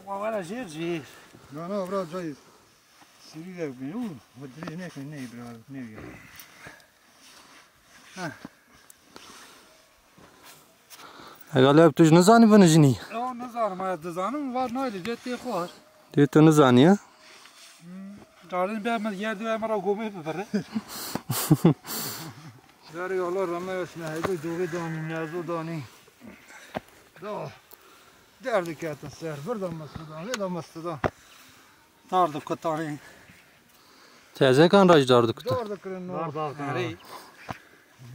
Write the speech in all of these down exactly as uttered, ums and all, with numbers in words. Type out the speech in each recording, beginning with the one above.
Wala jêr jêr. Na, na, bira cayê sivî vek bin û dirêj nekin, ney bira, ney ya. Heh. Hegal ev tu ji nizanî binijinî? Ya, nizanim, ez dizanim, var naylê, cê tê xwar. Dê tu nizanî, ha? Hmm, carên be min yer dibe min ra gomê bibire. Derê Allah rame esme, heydo covê danî, nezo danî. Da, derdi ketin ser, vir da mistidan, vê da mistidan. Dar dikutanî. Tezekan ra jî dar dikutan. Dar dikirin, no. Dar, dar, dar. Erê.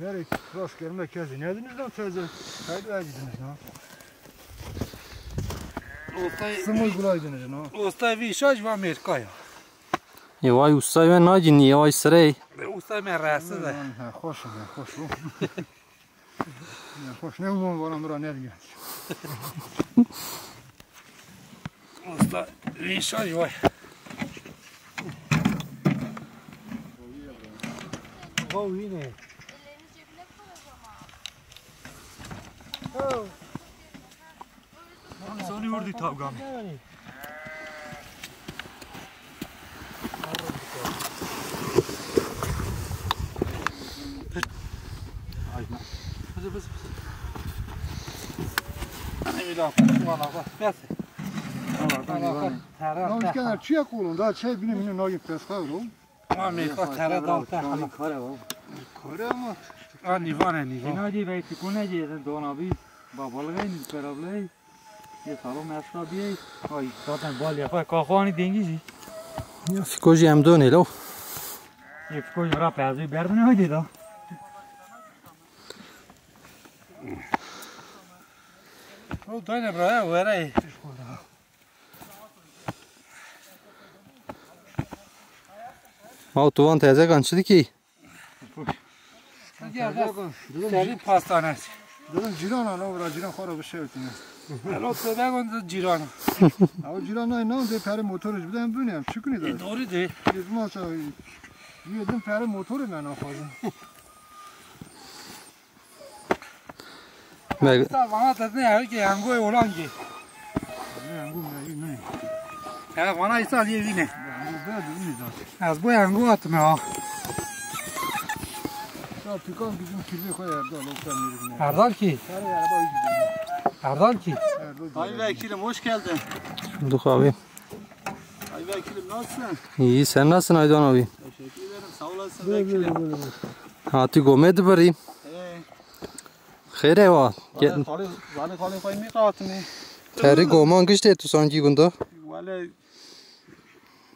Berê rastgelme kesî nediniz lan teze. Haydi, haydi diniz lan. Ostay Simul gulay diniz lan. Ostay vî şaş va Mêrka ya. Ê vay, ustay we nagînî, ê vay sirey. Ustay me rahatsız e. Ha, xweş e, xweş o. Ya, xweş ne, umum vana min ra nedî. Usta, vî şaş vay. Vav yine. Sali vurdu tavgan. Ay. Hadi bas, bas. Ay, bir daha. Valla bak. Bas. Valla bak. Terör. Ya, işte, çiye kolunda, şey, bilmem ne, nagin peska oğlum. Ama Mêrka tere dal te hala. Kore ama. A, nîvan e, nîvan. Ena dî vey tikûne dî, dona bî. Babalık ey, nîz perabley. Yê salo mesra bîyey. Ay, zaten bal ya, ka xwanî dengî jî. Ya, fiko jî em donê lo. Yê fiko jî ra pezî berdine, ay dê da. O dayne bra, were. Maw, tu van tezekan çi dikî? Serî pastanesi. Dedim cîran al, ora cîran xora bir şey ötüne. Elo, tu da gon cîran. Ama cîran nay, nan de pere motor ji biden bune, çıkın da. E, doğru de. Biz masa, yedim pere motoru ben afazım. Me- Îsa vana te ne, her ki yangoyê olan ki. Yango me ne. Ya vana Îsa diye vîne. Yango be, dibîne zaten. Ez bu yango atme ha. Ya pikan bizim kirli koy Erdal, o sen yürüyün. Erdal ki. Her araba gidiyor. Erdal ki. Erdal. Ay vekilim, hoş geldin. Bulduk abi. Ay vekilim, nasılsın? İyi, sen nasılsın Aydoğan abi? Teşekkür ederim, sağ olasın vekilim. Hatî gomê dibirî. Ee. Xêr e wa. Vale, xalê, vale, xalê xwe mî qatine. Terî goman giştê tu sankî gunda. Vale,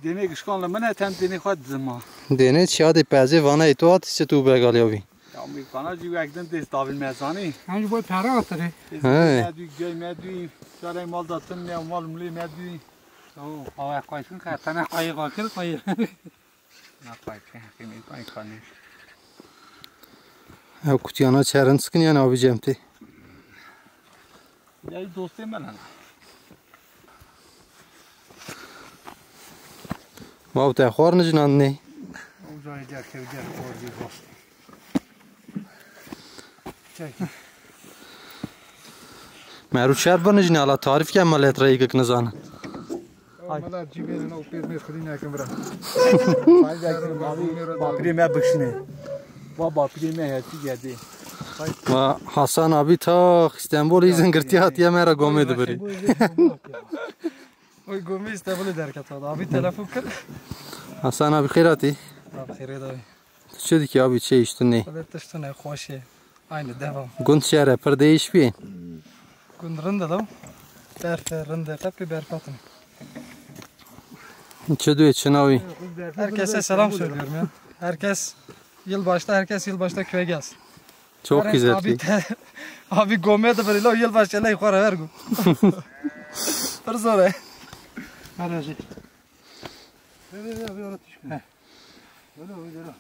dênê gişkan li min e, tem dênê xwe dizima. Dênê çiya dê pezê vana ê tu hatî çi tu begalya wî. Ya, mî vana jî wek din dê davîn me zanî. Em ji bo pere hatire. He. Me dû, gey me dû, carê mal da tin ne, mal milê me dû. O, awe qaytin ka, tene qayî xwe kir, qayî. Ew kutiyana çerin sikin yan abi cem tê. Ya dostê me lan. Maw te xwar nijnan ne. Uzay derkev der xwar bir dost. Çek. Meru şer binijne, ala tarîf ke millet reyik nizanin. Ay. Mala cîbê ne, o pêz mêz xidî nekin bira. Ay, belki mali bapirê me bikşine. Va bapirê me hesî geldi. Va Hasan abi ta Stenbolê îzin girtiye hatiye me ra gomê dibirî. Oy gomê Stenbolê derket abi. Abi telefon kir. Hasan abi xêr hatî. Abi xêrê dayî. Tu çi dikî abî, çi îş tu nê? Wele tişt tune, xweş e. Aynı devam. Gund şehre pir değiş bî. Gund rind e lo. Berf e, rind e, tepe berf hatine. Çi duyê, çi navî? Herkese selam söylüyorum ya. Herkes yılbaşta, herkes yılbaşta köye gelsin. Çok güzel. Abi te, abi gomê dibirî lo, yılbaşı ley xwe re ver gu. Pir zor e. Her şey. Ver, ver, ver, bir ara tişko. He. Öyle, öyle, öyle.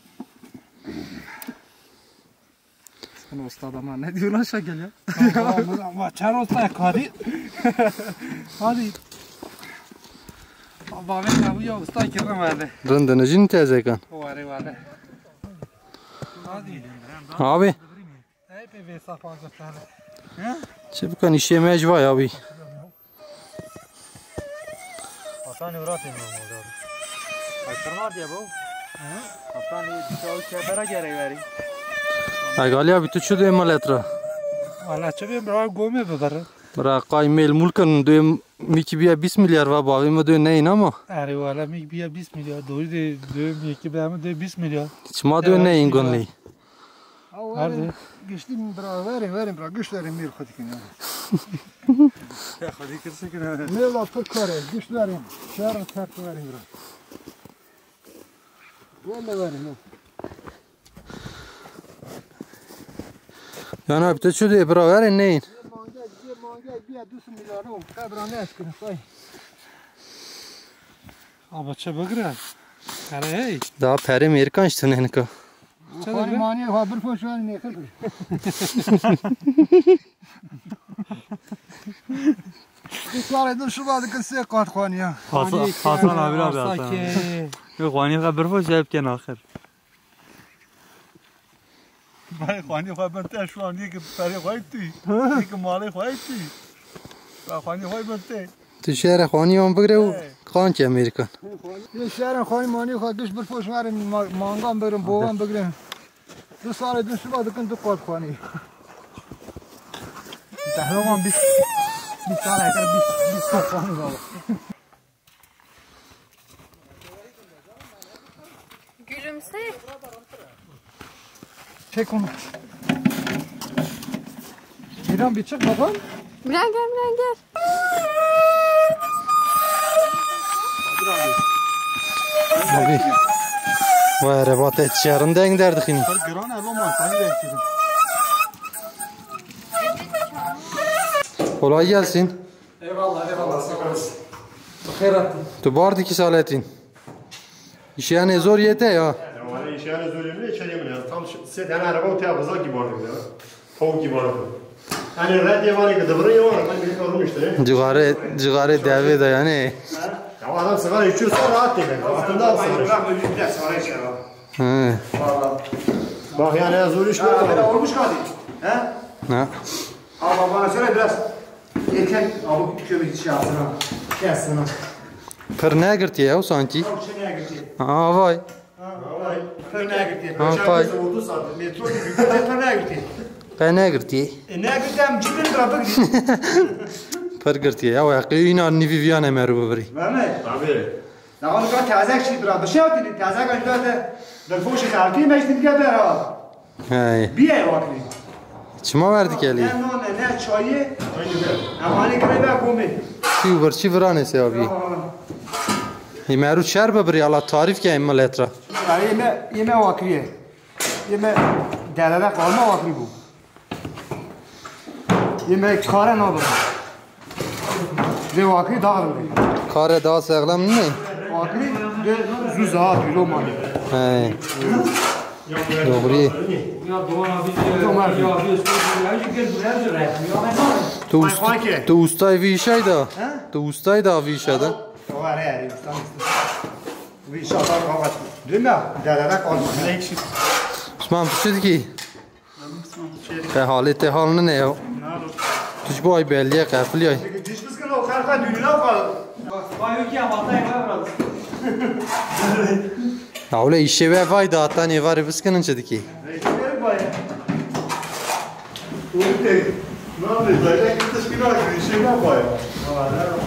Sen usta da ama ne diyorsun aşağı gel ya. Ama, ama çar usta kadî. Hadi. Bavê me bû ya usta kirin wele. Rindin jîn tezekan. Were wele. Hadi. Abi. Ey pê vê safa götürdü. He? Çi bikin, işê me ji vay abi. Hani uğratayım normalde abi. Ay, kırma diye bu. Hı? Kaptan, iyi bir şey olursa beraber gerek verin. Ay, Gali abi, tu çi duyê milet ra? Valla çi bê, bira gomê bibere. Bira qay mêl mulkin, duyê mîkî biya bîst milyar va, bavê mi duyê neyin ama. Erê, valla mîk biya bîst milyar. Doğru de duyê mîkî biya mi duyê bîst milyar. Çima duyê neyin gunlî? Hadi. Güçlü bira, verin, verin bira, güç verin, mêl xwe dikin ya. Ya xwe dikir çekin ha. Mêla pir kar e, güç verin. Şehra terk verin bira. Welle verin ha. Yan abi, te çi dê bira, verin neyin? Yê mange, yê mange biya du sed milyar o. Qebra ne eskirin, say. Ama çi bigire? Kare hey. Daha perê Mêrkan işte nenika. Xwanimaniyê xwe bir poş ver nêxir. Bi salê din şuba dikin sê qat xwaniya. Hasan, Hasan abi, abi Hasan. Xwaniya xwe bir poş ver bike naxir. Vay, xwaniya xwe bir te şu an yek perê xwe tû. Yek malê xwe tû. Vay, xwaniya xwe bir te. Tu şehre xwaniyan bigire û He. Qançê Amerîkan. Yê şehre xwanimanî xwe giş bir poş verin, ma-, mangan bigrin, boğan bigrin. Du salê din şuba dikin du qat xwanî. Pehlewan bîst, bîst salê kir, bîst, bîst qat xwanî baba. Gülümse. Çek onu. Miran bir çık bakalım. Miran gel, Miran gel. Abi. Vay, araba te çiğerinden giderdik yine. Kolay gelsin. Eyvallah, eyvallah, sağ olasın. Xêr hatin. Tu bar dikî Saletîn. Îşeyanê zor yê te ya. Ya, wale îşeyanê zor yê min, çayê min ya. Tam şu, sê tane araba û te abizak gibi vardı ya. Tavuk gibi vardı. Yani red yê var ki dıvırı yê var, ben bir sorun işte. Cigare, cigare devê de yani. Ha? Ya adam sigara içiyorsa rahat değil. Altında al sigara. Bırak, bir de sigara içer abi. He. Vallahi. Bak yani zor iş. Ya, böyle olmuş hadi. He? Ne? Ama bana söyle biraz erken abi kömür şey yapsın ha. Gelsin ha. Pir negirtiye ew sankî. Yok, şey ne girdi? Aa, vay. Ha, vay. Pir ne girdi? Ha, vay. Oldu sandım. Metro gibi. Pir ne girdi? Qe negirtiye. E, ne girdi? Em cibin bira bigri. Pir girtiye. Ya, heqê îna nîvî viyane meru bibirî. Mehmet. Abi. Ya onu kadar taze şey bira. Bir şey atın. Taze kaçta de. Derfoşu kartı mecdin gel bera. Hey. Biye vakti. Çima verdik elî? Ne nane, ne çayı. Emanê kirê ve komê. Çi û birçî viranê se abî. Ya. Ê meru çer bibirî, Allah tarîf ke milet ra. Ya yeme, yeme vakriye. Yeme derede kalma vakri bu. Yeme kare nabir. Vê wakî daxil bû. Kare daha sağlam ne? Wakî de zû zaha dûlo manî. He. Doğru. Tu ust-, tu ustay vî işay da. He? Tu ustay da vî işay da. Var ya, usta. Vî işa bak, bak. Dün de derede kaldı. Osman, tu çi dikî? Te halê te hal nine ya. Tu ji bo ay belliye qefiliyay. Diş biskin o xerxa düğününe o kadar. Bak, bak, yok ya, vallahi var biraz. Ya öyle işe ve vay da hatta ne var biskinin çediki. Reis verin bay. Doğru değil. Ne yapayım? Dayıya gitmiş bir daha bir şey ne yapayım? Tamam, ne yapayım?